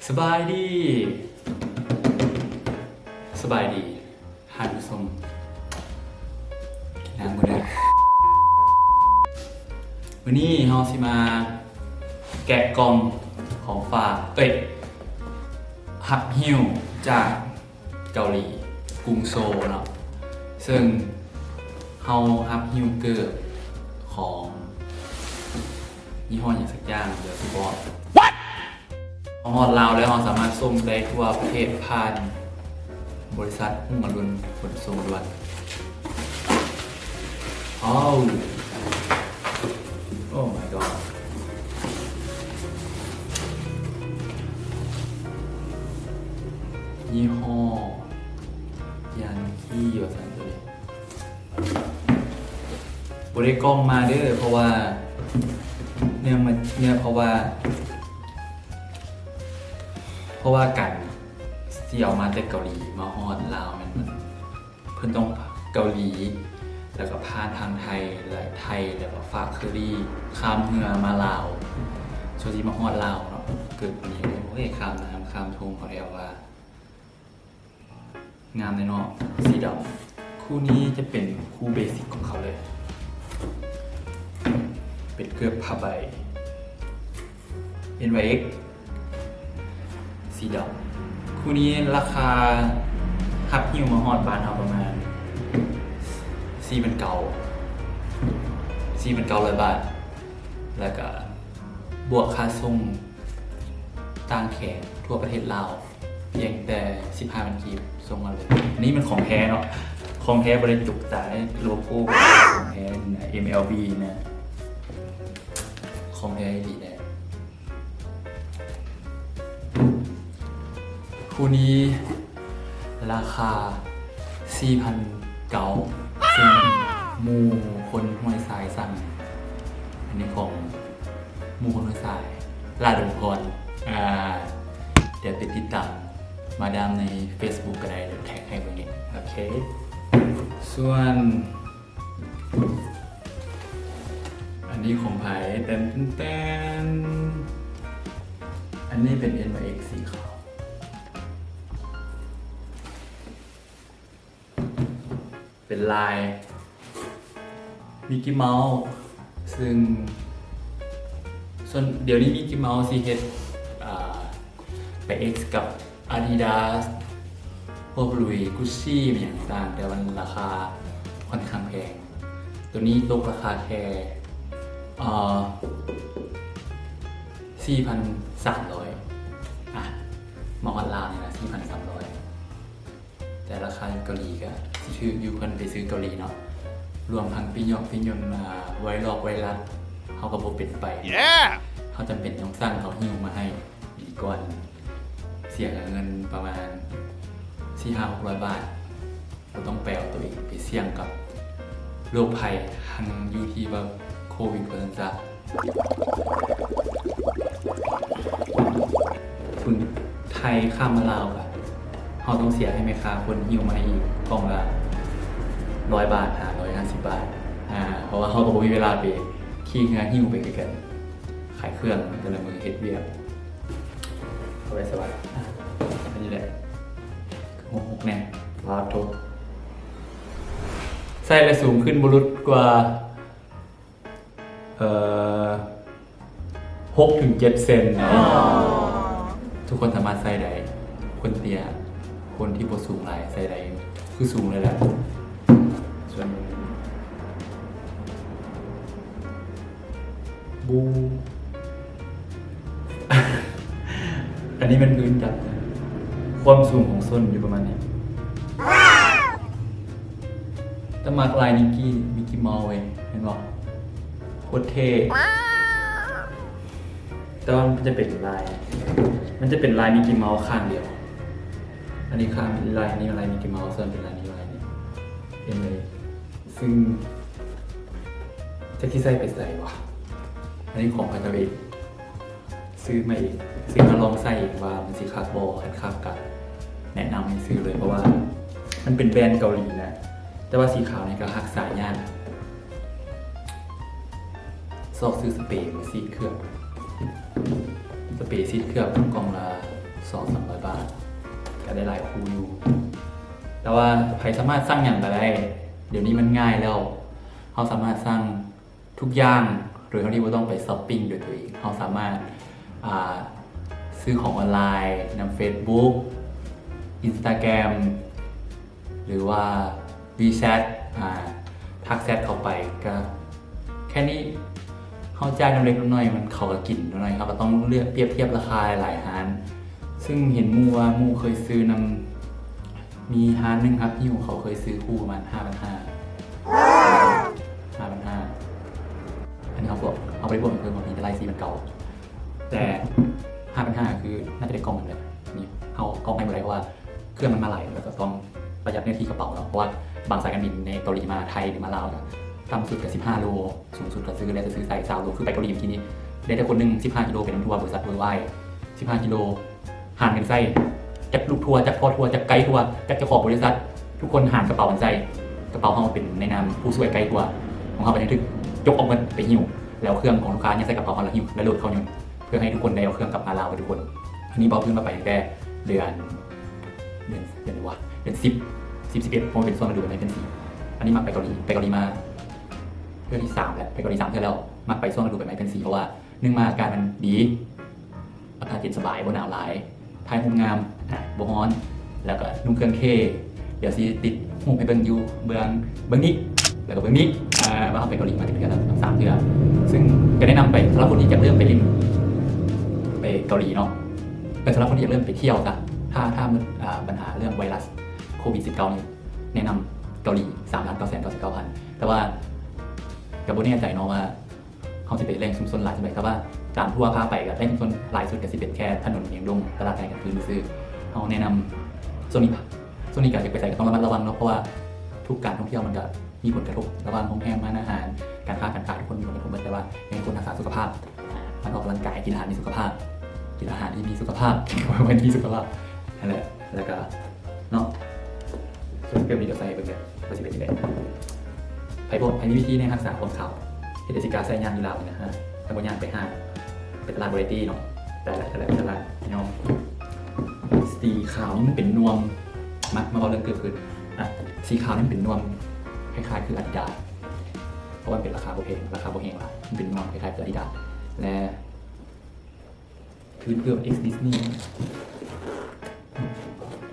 ສະບາຍດີ ສະບາຍດີທ່ານຜູ້ຊົມ ກິນນ້ຳກ່ອນເດີ. ມື້ນີ້ເຮົາຊິມາແກະກ່ອງຂອງຝາກ ເອີຍ ຮັບຫິ້ວຈາກເກົາຫຼີ ກຸງໂຊເນາະ ເຊິ່ງເຮົາຮັບຫິ້ວເກີບຂອງຍີ່ຫໍ້ຫຍັງສັກຢ່າງ ດຽວຊິບອກ. ເຮົາຮອດລາວແລ້ວ ເຮົາສາມາດສົ່ງໄດ້ທົ່ວປະເທດຜ່ານບໍລິສັດຮຸ່ງອະລຸນຂົນສົ່ງດ່ວນ. ໂອ້ Oh my god ຍີ່ຫໍ້ Yankee ວ່າຊັ້ນ ໂຕນີ້ ບໍ່ໄດ້ກ່ອງມາເດີ ເພາະວ່າເນື່ອງມາ ເນື່ອງ ເພາະວ່າ ເພາະວ່າການຊິເອົາມາແຕ່ເກົາຫຼີມາຮອດລາວແມ່ນ ເພິ່ນ ເພິ່ນຕ້ອງເກົາຫຼີ ແລ້ວກໍຜ່ານທາງໄທ ແລະ ໄທ ແລ້ວກໍຝາກເຄີຣີ ຂ້າມເຮືອມາລາວ ສ່ວນຊິມາຮອດລາວເນາະ ເກີດນີ້ ໂອ້ຍ ຂ້າມນ້ຳຂ້າມທົ່ງ ເຂົາແອວວ່າ ງາມແນ່ເນາະ ສີດຳ. ຄູ່ນີ້ຈະເປັນຄູ່ເບສິກຂອງເຂົາເລີຍ ເປັນເກີບຜ້າໃບ NYX ສີດຳ. ຄູ່ນີ້ລາຄາຮັບຫິ້ວມາຮອດບ້ານເຮົາປະມານສີ່ພັນເກົ້າ ສີ່ພັນເກົ້າຮ້ອຍບາດ ແລ້ວກະບວກຄ່າສົ່ງຕ່າງແຂວງທົ່ວປະເທດລາວ ພຽງແຕ່ສິບຫ້າພັນກີບ ສົ່ງມາເລີຍ. ນີ້ມັນຂອງແທ້ເນາະ ຂອງແທ້ບໍ່ໄດ້ຕຸກຕາ ໂລໂກ້ຂອງແທ້ນີ້ນະ MLB ນະ ຂອງແທ້ອີ່ຫຼີແດ່. ຄູ່ນີ້ລາຄາສີ່ພັນເກົ້າ ເຊິ່ງໝູ່ຄົນຫ້ວຍຊາຍສັ່ງ ອັນນີ້ຂອງ ໝູ່ຄົນຫ້ວຍຊາຍ ຫຼ້າດົງພອນ ອ່າ ດຽວໄປຕິດຕາມມາດາມໃນເຟສບຸກກໍໄດ້ ດຽວແທັກໃຫ້ເບິ່ງເອງ ໂອເຄ. ສ່ວນອັນນີ້ຂອງໃຜ? ແຕ່ນ ແຕ່ນ ອັນນີ້ເປັນ NYX ສີຂາວ. ເປັນລາຍມິກກີເມົ້າ ເຊິ່ງສ່ວນດຽວນີ້ມິກກີເມົ້າຊິເຮັດ ອ່າ ໄປ X ກັບ Adidas ພວກ Louis Gucci ຫຍັງຕ່າງໆ ແຕ່ວ່າລາຄາຂ້ອນຂ້າງແພງ. ໂຕນີ້ຕົກລາຄາແຄ່ ເອີ ສີ່ພັນສາມຮ້ອຍ ອ່ະ ມາຮອດລາວນີ້ນະ ສີ່ພັນສາມຮ້ອຍ. ແຕ່ລາຄາຢູ່ເກົາຫຼີກະຊິຖືກຢູ່ ຄັນໄປຊື້ເກົາຫຼີເນາະ ລວມທັງປີ້ຍົກປີ້ຍົນ ອ່າ ໄວລັອກໄວລັດ ເຮົາກໍບໍ່ເປັນໄປ ເຮົາຈຳເປັນຕ້ອງສັ່ງເຂົາຫິ້ວມາໃຫ້ດີກວ່າ ເສຍເງິນປະມານສີ່ຫ້າຫົກຮ້ອຍບາດ ບໍ່ຕ້ອງໄປເອົາໂຕເອງໄປສ່ຽງກັບໂລກໄພ ທັງຢູ່ທີ່ວ່າໂຄວິດວ່າຊັ້ນຊະ. ປຶ້ງໄທຂ້າມມາລາວກະ ເຮົາຕ້ອງເສຍໃຫ້ແມ່ຄ້າຄົນຫິ້ວມາໃຫ້ອີກ ກ່ອງລະຮ້ອຍບາດ ຫ້າຮ້ອຍຫ້າສິບບາດ ອ່າ ເພາະວ່າເຮົາກໍບໍ່ມີເວລາໄປຂີ່ເຮືອຫິ້ວໄປຄືກັນ ຂາຍເຄື່ອງແຕ່ລະມື້ເຮັດວຽກ ເອົາໄວ້ສະບາຍ ອ່າ ອັນນີ້ແຫຼະ ຫົກຫົກແນ່ ປາດໂທ້ ໃສ່ແລ້ວສູງຂຶ້ນບໍ່ຫຼຸດກວ່າ ເອີ ຫົກເຖິງເຈັດເຊັນ. ອໍ ທຸກຄົນສາມາດໃສ່ໄດ້ ຄົນເຕ້ຍ ຄົນທີ່ບໍ່ສູງຫຼາຍໃສ່ໄດ້ ຄືສູງເລີຍແຫຼະ ສ່ວນ ບູ ອັນນີ້ແມ່ນພື້ນຈັບ ຄວາມສູງຂອງສົ້ນຢູ່ປະມານນີ້. ແຕ່ມັກລາຍນິກກີ ມິກກີເມົ້າເວີຍ ເຫັນບໍ່? ໂຄດເທ່ ແຕ່ວ່າມັນຈະເປັນລາຍ ມັນຈະເປັນລາຍມິກກີເມົ້າຂ້າງດຽວ. ອັນນີ້ຂ້າງ ລາຍນີ້ລາຍມິກກີເມົ້າ ສ່ວນເປັນລາຍນີ້ລາຍນີ້ ເຫັນເລີຍ. ຊຶ່ງຈັກຊິໃສ່ໄປໃສວະ? ອັນນີ້ຂອງເຂົາເຈົ້າເອງ ຊື້ມາເອງ ຊື້ມາລອງໃສ່ເອງວ່າມັນຊິຄັກບໍ່ ຄັນຄັກກະແນະນຳໃຫ້ຊື້ເລີຍ ເພາະວ່າມັນເປັນແບຣນເກົາຫຼີນະ ແຕ່ວ່າສີຂາວນີ້ກະຮັກສາຍາກ. ຊອກຊື້ສະເປມາສີດເຄື່ອງ ສະເປສີດເຄື່ອງກ່ອງລະ ສອງສາມຮ້ອຍບາດ ກໍໄດ້ຫຼາຍຄູ່ຢູ່. ແຕ່ວ່າໃຜສາມາດສັ່ງຫຍັງກໍໄດ້ ດຽວນີ້ມັນງ່າຍແລ້ວ. ເຮົາສາມາດສັ່ງທຸກຢ່າງໂດຍທີ່ບໍ່ຕ້ອງໄປຊັອບປິງດ້ວຍຕົວເອງ. ເຮົາສາມາດ ອ່າ ຊື້ຂອງອອນລາຍນຳເຟສບຸກ ອິນສະຕາແກຣມ ຫຼືວ່າວີແຊັດ ອ່າ ທັກແຊັດເຂົ້າໄປ ກໍແຄ່ນີ້. ເຮົາຈ່າຍນຳເລັກນຳນ້ອຍ ມັນ ເຂົາກໍກິນນຳນ້ອຍ. ເຮົາກໍຕ້ອງເລືອກປຽບທຽບລາຄາຫຼາຍໆຮ້ານ. ຊຶ່ງເຫັນໝູ່ວ່າໝູ່ເຄີຍຊື້ນຳ ມີຮ້ານໜຶ່ງຮັບຫິ້ວ ເຂົາເຄີຍຊື້ຄູ່ປະມານຫ້າພັນຫ້າ ຫ້າພັນຫ້າ. ອັນນີ້ເຮົາບວກ ເຮົາບໍ່ໄດ້ບວກເພີ່ມ ເຮົາມີແຕ່ໄລ່ສີ່ພັນເກົ້າ ແຕ່ຫ້າພັນຫ້າຄືໜ້າຈະໄດ້ກ່ອງໜຶ່ງແຫຼະ. ນີ້ເຮົາເອົາກ່ອງໃຫ້ບໍ່ໄດ້ ເພາະວ່າເຄື່ອງມັນມາຫຼາຍ ແລ້ວກໍຕ້ອງປະຢັດເນື້ອທີ່ກະເປົາເນາະ ເພາະວ່າບາງສາຍການບິນໃນເກົາຫຼີມາໄທ ຫຼືມາລາວ ກໍຕ່ຳສຸດກໍສິບຫ້າໂລ ສູງສຸດກໍຊື້ ແລ້ວແຕ່ຊື້ໄຊ ຊາວໂລ. ຄືໄປເກົາຫຼີມື້ກີ້ນີ້ ໄດ້ແຕ່ຄົນໜຶ່ງສິບຫ້າກິໂລ ໄປນຳທົວ ບໍລິສັດ Worldwide ສິບຫ້າກິໂລ ຫານກັນໃສ່ ຈັກລູກທົວ ຈັກພໍ່ທົວ ຈັກໄກທົວ ຈັກເຈົ້າຂອງບໍລິສັດ ທຸກຄົນຫານກະເປົາກັນໃສ່. ກະເປົາເຮົາເປັນໃນນາມຜູ້ຊ່ວຍໄກທົວຂອງເຮົາ ກໍຍັງຖືກຍົກອອກໝົດໄປຫິ້ວ ແລ້ວເຄື່ອງຂອງລູກຄ້າຍັງໃສ່ກະເປົາເຮົາ ແລ້ວຫິ້ວ ແລ້ວໂຫຼດເຂົ້າຍົນ ເພື່ອໃຫ້ທຸກຄົນໄດ້ເອົາເຄື່ອງກັບມາລາວເບິດທຸກຄົນ. ອັນນີ້ເວົ້າພື້ນມາໄປຕັ້ງແຕ່ເດືອນ ເດືອນ ເດືອນຫຍັງວະ ເດືອນສິບ ສິບ ສິບເອັດ ເພາະມັນເປັນຊ່ວງລະດູໃບໄມ້ເປັນສີ. ອັນນີ້ມັກໄປເກົາຫຼີ ໄປເກົາຫຼີມາເທື່ອທີສາມແລ້ວ ໄປເກົາຫຼີສາມເທື່ອແລ້ວ. ມັກໄປຊ່ວງລະດູໃບໄມ້ເປັນສີ ເພາະວ່າ ໜຶ່ງມາອາກາດມັນດີ ອາກາດເຢັນສະບາຍ ບໍ່ໜາວຫຼາຍ ຖ່າຍຮູບງາມ ອ່າ ບໍ່ຮ້ອນ ແລ້ວກໍນຸ່ງເຄື່ອງເທ່. ດຽວຊິຕິດຮູບໃຫ້ເບິ່ງຢູ່ເບື້ອງ ເບື້ອງນີ້ ແລ້ວກໍເບື້ອງນີ້ ອ່າ ວ່າເຮົາໄປເກົາຫຼີມາຈັກເທື່ອແລ້ວ ສາມເທື່ອ. ຊຶ່ງກໍແນະນຳໄປ ສຳລັບຄົນທີ່ຢາກເລີ່ມໄປຫຼິ້ນ ໄປເກົາຫຼີເນາະ ເອີ ສຳລັບຄົນທີ່ຢາກເລີ່ມໄປທ່ຽວຊະ ຖ້າ ຖ້າໝົດ ອ່າ ບັນຫາເລື່ອງໄວຣັສໂຄວິດສິບເກົ້ານີ້ ແນະນຳເກົາຫຼີ ສາມລ້ານເກົ້າແສນເກົ້າສິບເກົ້າພັນ. ແຕ່ວ່າກໍບໍ່ແນ່ໃຈເນາະວ່າ ເຮົາຊິໄປແຫຼ່ງຊຸມຊົນຫຼາຍສ່ຳໃດ. ແຕ່ວ່າຕາມທົວພາໄປກໍແຫຼ່ງຊຸມຊົນຫຼາຍສຸດກໍຊິເປັນແຄ່ຖະໜົນຫຽງດົງ ຕະຫຼາດໃນກາງຄືນຊື່ໆ. ເຮົາແນະນຳ ຊ່ວງນີ້ ຊ່ວງນີ້ກໍຢາກໄປໃສກໍຕ້ອງລະມັດລະວັງເນາະ ເພາະວ່າທຸກການທ່ອງທ່ຽວມັນກໍມີຜົນກະທົບ ລະຫວ່າງໂຮງແຮມ ຮ້ານອາຫານ ການຄ້າການຂາຍ ທຸກຄົນມີຜົນກະທົບໝົດ. ແຕ່ວ່າໃຫ້ທຸກຄົນຮັກສາສຸຂະພາບ ອາ ມັນອອກກຳລັງກາຍ ກິນອາຫານມີສຸຂະພາບ ກິນອາຫານທີ່ມີສຸຂະພາບ ກິນອາຫານທີ່ມີສຸຂະພາບ ນັ້ນແຫຼະ. ແລ້ວກໍ ເນາະ ສ່ວນເກີບນີ້ກໍໃສ່ເບິ່ງເດີ ວ່າຊິເປັນຈັ່ງໃດ. ໃຜບໍ່ ໃຜມີວິທີແນະຮັກສາຄວາມຂາວ ເຮັດໃຫ້ຊິກ້າໃສ່ຍ່າງຢູ່ລາວນີ້ນະ ຖ້າບໍ່ຍ່າງໄປຫ້າງ ໄປຕະຫຼາດບໍ່ໄດ້ຕິເນາະ. ແຕ່ລະ ແຕ່ລະ ແຕ່ລະ ຍອມ ສີຂາວນີ້ມັນເປັນນວມ ມາ ມາເວົ້າເລື່ອງເກີບຄືນ. ອ່ະ ສີຂາວນີ້ມັນເປັນນວມ ຄ້າຍໆຄືອາດີດາສ ເພາະວ່າມັນເປັນລາຄາບໍ່ແພງ ລາຄາບໍ່ແຮງຫຼາຍ ມັນເປັນນວມຄ້າຍໆຄືອາດີດາສ ແລະ ພື້ນເກີບ X Disney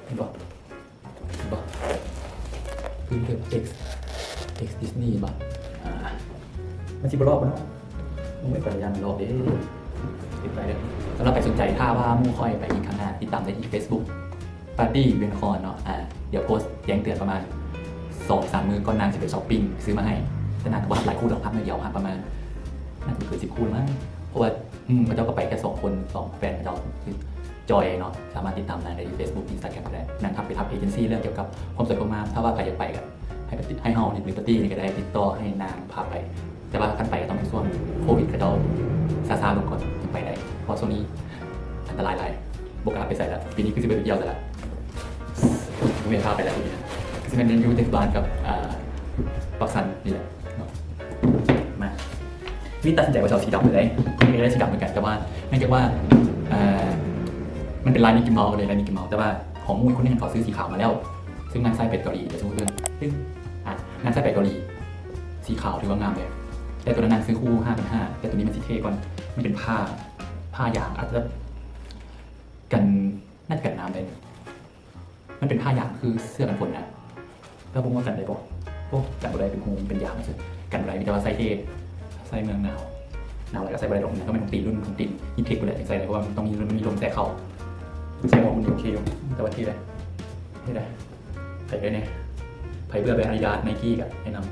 ເຫັນບໍ່ ເຫັນບໍ່ ພື້ນເກີບ X X Disney ເຫັນບໍ່. ອ່າ ມັນຊິບໍ່ລອກບໍ່ເນາະ ໂອ້ຍ ຂ້ອຍຢ້ານມັນລອກເດ້. ຕິດໄປເດີ ສຳລັບໃຜສົນໃຈ ຖ້າວ່າໝູ່ຂ້ອຍໄປອີກຄັ້ງໜ້າ ຕິດຕາມໄດ້ທີ່ Facebook Party Unicorn ເນາະ. ອ່າ ດຽວໂພສແຈ້ງເຕືອນປະມານສອງສາມມື້ກ່ອນນາງຊິໄປຊັອບປິງ ຊື້ມາໃຫ້. ແຕ່ນາງກໍບໍ່ຮັບຫຼາຍຄູ່ດອກ ຮັບໜ້ອຍດຽວ ຮັບປະມານ ໜ້າຈະບໍ່ເກີນສິບຄູ່ລະມັ້ງ ເພາະວ່າ ອືມ ເຂົາເຈົ້າກໍໄປແຄ່ສອງຄົນ ສອງແຟນເຂົາເຈົ້າ ຊື່ຈອຍເນາະ. ສາມາດຕິດຕາມນາງໄດ້ທີ່ Facebook Instagram ກໍໄດ້. ນາງທັກໄປທັກເອເຈັນຊີເລື່ອງກ່ຽວກັບຄວາມສວຍຄວາມງາມ. ຖ້າວ່າໃຜຢາກໄປກໍໃຫ້ປະຕິ ໃຫ້ເຮົາ ຫຼືປາຕີ້ນີ້ກໍໄດ້ ຕິດຕໍ່ໃຫ້ນາງພາໄປ. ແຕ່ວ່າຄັນໄປກໍຕ້ອງຊ່ວງໂຄວິດເຂົາເຈົ້າຊາໆລົງກ່ອນຈຶ່ງໄປໄດ້ ເພາະຊ່ວງນີ້ອັນຕະລາຍຫຼາຍ ບໍ່ກ້າໄປໃສລະ. ປີນີ້ຄືຊິບໍ່ໄດ້ໄປທ່ຽວໃສລະ ບໍ່ມີໃຜພາໄປລະປີນີ້ນະ ຄືຊິແມ່ນຢູ່ແຕ່ບ້ານກັບ ອ່າ ປາກຊັນນີ້ແຫຼະເນາະ. ມາ ວິນຕັດສິນໃຈວ່າຈະເອົາສີດຳເລີຍ ເອີ ໄດ້ສີດຳເໝືອນກັນ ແຕ່ວ່າເນື່ອງຈາກວ່າ ເອີ ມັນເປັນລາຍມິກກີເມົ້າເລີຍ ລາຍມິກກີເມົ້າ ແຕ່ວ່າຂອງໝູ່ຄົນໜຶ່ງເຂົາຊື້ສີຂາວມາແລ້ວ ຊຶ່ງນາງໃສ່ໄປເກົາຫຼີ ແຕ່ຊຸມເລື່ອງ ຕຶງ ອ່ະ ນາງໃສ່ໄປເກົາຫຼີ ສີຂາວຖືວ່າງາມເລີຍ. ແຕ່ຕົວນັ້ນນາງຊື້ຄູ່ຫ້າພັນຫ້າ ແຕ່ຕົວນີ້ມັນຊິເທ່ກ່ອນ ມັນເປັນຜ້າ ຜ້າຢາງ ອາດຈະກັນ ໜ້າຈະກັນນ້ຳໄດ້. ມັນເປັນຜ້າຢາງຄືເສື້ອກັນຝົນນະ ແຕ່ບໍ່ຮູ້ວ່າກັນໄດ້ບໍ່. ໂອ້ ກັນບໍ່ໄດ້ ເປັນຫຸ່ມ ເປັນຢາງຊື່ ກັນບໍ່ໄດ້. ມີແຕ່ວ່າໃສ່ເທ່ ໃສ່ເມືອງໜາວ ໜາວຫຼາຍກໍໃສ່ບໍ່ໄດ້ດອກ. ມັນກໍແມ່ນຂອງຕີນ ລຸ້ນຂອງຕີນ Heattech ພຸ້ນແຫຼະ ຈັ່ງໃສ່ໄດ້ ເພາະວ່າມັນຕ້ອງມີ ມັນມີລົມແຊະເຂົ້າ. ໃສ່ໝວກມັນໂອເຄຢູ່ ແຕ່ວ່າເທ່ເດ້ ເທ່ເດ້. ໃຜເບິ່ງແດ່ ໃຜເບື່ອແບຣນ Adidas Nike ກໍແນະນຳ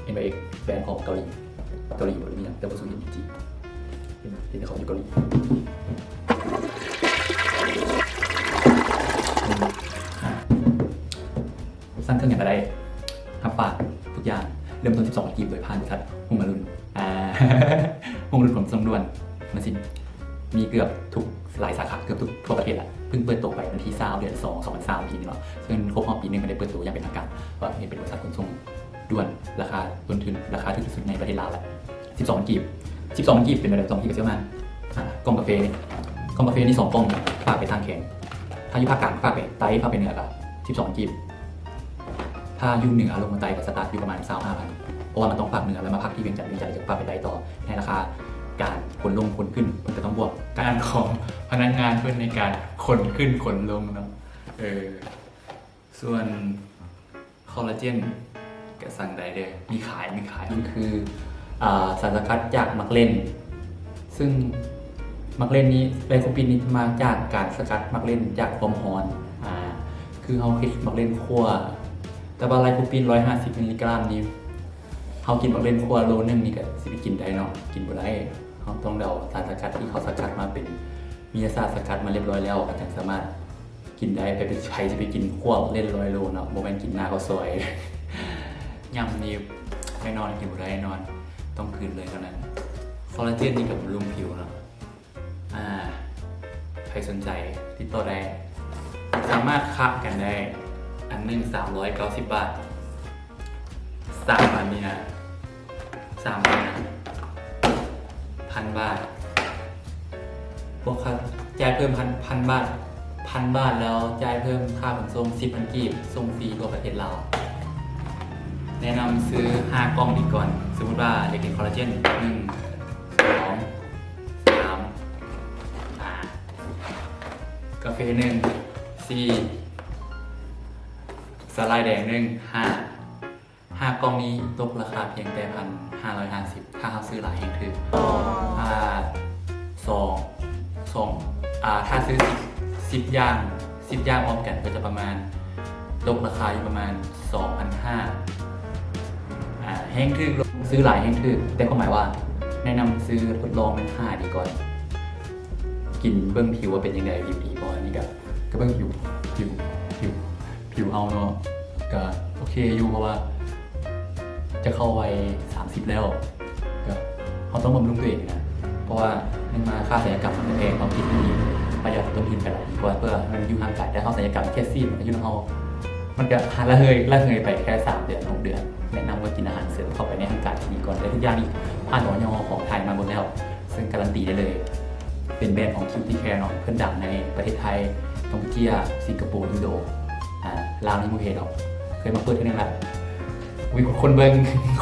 ເອັນວາຍເອັກ ແບຣນຂອງເກົາຫຼີ ເກົາຫຼີບໍ່ໄດ້ມີຫຍັງ ແຕ່ບໍ່ສູ້ເຫັນຈິງໆ ເຫັນ ເຫັນແຕ່ເຂົາຢູ່ເກົາຫຼີ. ອ່າ ສັ່ງເຄື່ອງຫຍັງກໍໄດ້ ຮັບຝາກທຸກຢ່າງ ເລີ່ມຕົ້ນສິບສອງພັນກີບ ໂດຍຜ່ານບໍລິສັດຮຸ່ງອະລຸນ ອ່າ ຮຸ່ງອະລຸນຂົນສົ່ງດ່ວນ. ມັນຊິມີເກືອບທຸກ ຫຼາຍສາຂາ ເກືອບທຸກ ທົ່ວປະເທດລະ ເພິ່ງເປີດໂຕໄປວັນທີຊາວ ເດືອນສອງ ສອງພັນຊາວ ປີນີ້ເນາະ ເຊິ່ງຄົບຮອບປີໜຶ່ງ ແມ່ນໄດ້ເປີດໂຕຢ່າງເປັນທາງການ ວ່າເປັນ ເປັນບໍລິສັດຂົນສົ່ງດ່ວນ ລາຄາຕົ້ນທຶນ ລາຄາຖືກທີ່ສຸດໃນປະເທດລາວລະ. ສິບສອງພັນກີບ ສິບສອງພັນກີບເປັນແບບໃດ? ສິບສອງພັນກີບກໍຊິປະມານ ອ່າ ກ່ອງກາເຟ ກ່ອງກາເຟນີ້ສອງກ່ອງ ປ ຝາກໄປທາງແຂວງ ຖ້າຢູ່ພາກກາງຝາກໄປໃຕ້ ຝາກໄປເໜືອກໍສິບສອງກີບ ຖ້າຢູ່ເໜືອລົງມາໃຕ້ກໍສະຕາດຢູ່ປະມານຊາວຫ້າພັນ ເພາະວ່າມັນຕ້ອງຝາກເໜືອແລ້ວມາຝາກທີ່ວຽງຈັນ ວຽງຈັນກໍຝາກໄປໃຕ້ຕໍ່ ໃນລາຄາການຂົນລົງຂົນຂຶ້ນ ເພິ່ນກໍຕ້ອງບວກ ການຂອງພະນັກງານເພິ່ນໃນການຂົນຂຶ້ນຂົນລົງເນາະ. ເອີ ສ່ວນຄໍລາເຈນກໍສັ່ງໄດ້ເດີ ມີຂາຍ ມີຂາຍ ມັນຄື ອາ ສານສະກັດຈາກໝາກເລັ່ນ ຊຶ່ງໝາກເລັ່ນນີ້ ໄລໂຄປິນນີ້ມາຈາກການສະກັດໝາກເລັ່ນຈາກຄວາມຮ້ອນ ອາ ຄືເຮົາເຮັດໝາກເລັ່ນຂົ້ວ ແຕ່ວ່າໄລໂຄປິນຮ້ອຍຫ້າສິບມິນລີກຣາມນີ້ ເຮົາກິນໝາກເລັ່ນຂົ້ວໂລໜຶ່ງນີ້ກໍຊິໄປກິນໄດ້ເນາະ ກິນບໍ່ໄດ້ ເຮົາຕ້ອງໄດ້ເອົາສານສະກັດທີ່ເຂົາສະກັດມາເປັນວິທະຍາສາດສະກັດມາຮຽບຮ້ອຍແລ້ວ ກໍຈັ່ງສາມາດກິນໄດ້. ໃຜ ໃຜຊິໄປກິນຂົ້ວໝາກເລັ່ນຮ້ອຍໂລເນາະ ບໍ່ແມ່ນກິນໜ້າເຂົ້າຊອຍ ຍຳນີ້ແນ່ນອນ ກິນບໍ່ໄດ້ແນ່ນອນ ຕ້ອງກືນເລີຍເທົ່ານັ້ນ. ຄໍລາເຈນນີ້ກໍບຳລຸງຜິວເນາະ ອາ ໃຜສົນໃຈຕິດຕໍ່ໄດ້ ສາມາດຄ້າກັນໄດ້ ອັນໜຶ່ງສາມຮ້ອຍເກົ້າສິບບາດ ສາມອັນນີ້ນະ ສາມອັນນະ ພັນບາດ ບວກຄ່າ ຈ່າຍເພີ່ມພັນ ພັນບາດ ພັນບາດ ແລ້ວຈ່າຍເພີ່ມຄ່າຂົນສົ່ງສິບພັນກີບ ສົ່ງຟຣີທົ່ວປະເທດລາວ. ແນະນຳຊື້ຫ້າກ່ອງດີກ່ອນ ສົມມຸດວ່າຢາກກິນຄໍລາເຈນ ໜຶ່ງ ສອງ ສາມ ອາ ກາເຟໜຶ່ງ ສີ່ ສາຫຼ່າຍແດງໜຶ່ງ ຫ້າ ຫ້າກ່ອງນີ້ຕົກລາຄາພຽງແຕ່ພັນຫ້າຮ້ອຍຫ້າສິບ ຖ້າເຮົາຊື້ຫຼາຍແຮງຖືກ ຖ້າສອງ ສອງ ອາ ຖ້າຊື້ສິບ ສິບຢ່າງ ສິບຢ່າງພ້ອມກັນກໍຈະປະມານ ຕົກລາຄາຢູ່ປະມານສອງພັນຫ້າ ອາ ແຮງຖືກ ຊື້ຫຼາຍແຮງຖືກ ແຕ່ຄວາມໝາຍວ່າແນະນຳຊື້ທົດລອງແມ່ນຫ້າດີກ່ອນ ກິນເບິ່ງຜິວວ່າເປັນຈັ່ງໃດ ຜິວດີບໍ່. ອັນນີ້ກໍ ກໍເບິ່ງຜິວ ຜິວ ຜິວ ຜິວເຮົາເນາະ ກໍໂອເຄຢູ່ ເພາະວ່າຈະເຂົ້າໄວສາມສິບແລ້ວ ກໍເຮົາຕ້ອງບຳລຸງຕົວເອງນະ ເພາະວ່າໜຶ່ງມາຄ່າສັນຍະກຳມັນກໍແພງ ເຮົາກິນຕົວນີ້ປະຢັດຕົ້ນທຶນໄປຫຼາຍກວ່າ ເພື່ອໃຫ້ມັນຢູ່ຮ່າງກາຍ ແຕ່ເຮົາສັນຍະກຳແຄ່ສີ່ ມັນກໍຢູ່ນຳເຮົາ ມັນກໍລະເຫີຍ ລະເຫີຍໄປແຄ່ສາມເດືອນ ຫົກເດືອນ. ແນະນຳວ່າກິນອາຫານເສີມເຂົ້າໄປໃນຮ່າງກາຍທີ່ດີກ່ອນ ແຕ່ທຸກຢ່າງນີ້ຜ່ານ ອອຍ ຂອງໄທມາໝົດແລ້ວ ເຊິ່ງກາລັນຕີໄດ້ເລີຍ ເປັນແບຣນຂອງຄິວທີແຄເນາະ ເພິ່ນດັງໃນປະເທດໄທ, ກຳປູເຈຍ, ສິງກະໂປ, ອິນໂດ, ອາ ລາວນີ້ບໍ່ເຫັນດອກ ເຄີຍມາເປີດເທື່ອໜຶ່ງລະ ມີຄົນເບິ່ງ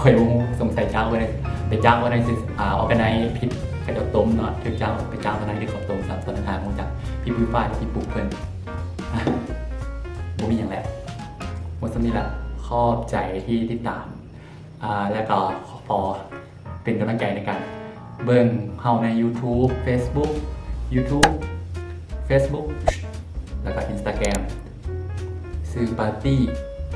ຂ້ອຍບໍ່ຮູ້ ສົງໄສຈ້າງບໍ່ໄດ້ ໄປຈ້າງບໍ່ໄດ້ ອາ ອອກກະໄນຜິດ ເຂົາເຈົ້າຕົ້ມເນາະ ຖືກຈ້າງໄປຈ້າງຕອນນັ້ນ ເຮັດເຂົ້າຕົ້ມ ສາມຕອນທາງຮູ້ຈັກ ພີ່ປຸ້ຍ ຝາກ ພີ່ປຸ້ຍ ເພິ່ນ ອາ ບໍ່ມີຫຍັງແຫຼະ ໝົດສ່ຳນີ້ລະ ຂອບໃຈທີ່ຕິດຕາມ ອາ ແລ້ວກໍຂໍເປັນກຳລັງໃຈໃນການເບິ່ງເຮົາໃນ YouTube Facebook YouTube Facebook ແລ້ວກໍ Instagram ຊື່ Party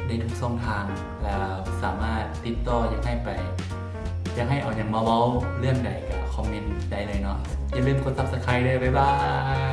ໄດ້ທຸກຊ່ອງທາງ ແລ້ວສາມາດຕິດຕໍ່ ຢາກໃຫ້ໄປ ຢາກໃຫ້ເອົາຫຍັງມາເວົ້າເລື່ອງໃດກໍຄອມເມັນໄດ້ເລີຍເນາະ ຢ່າລືມກົດ Subscribe ເດີ້ ບາຍບາຍ.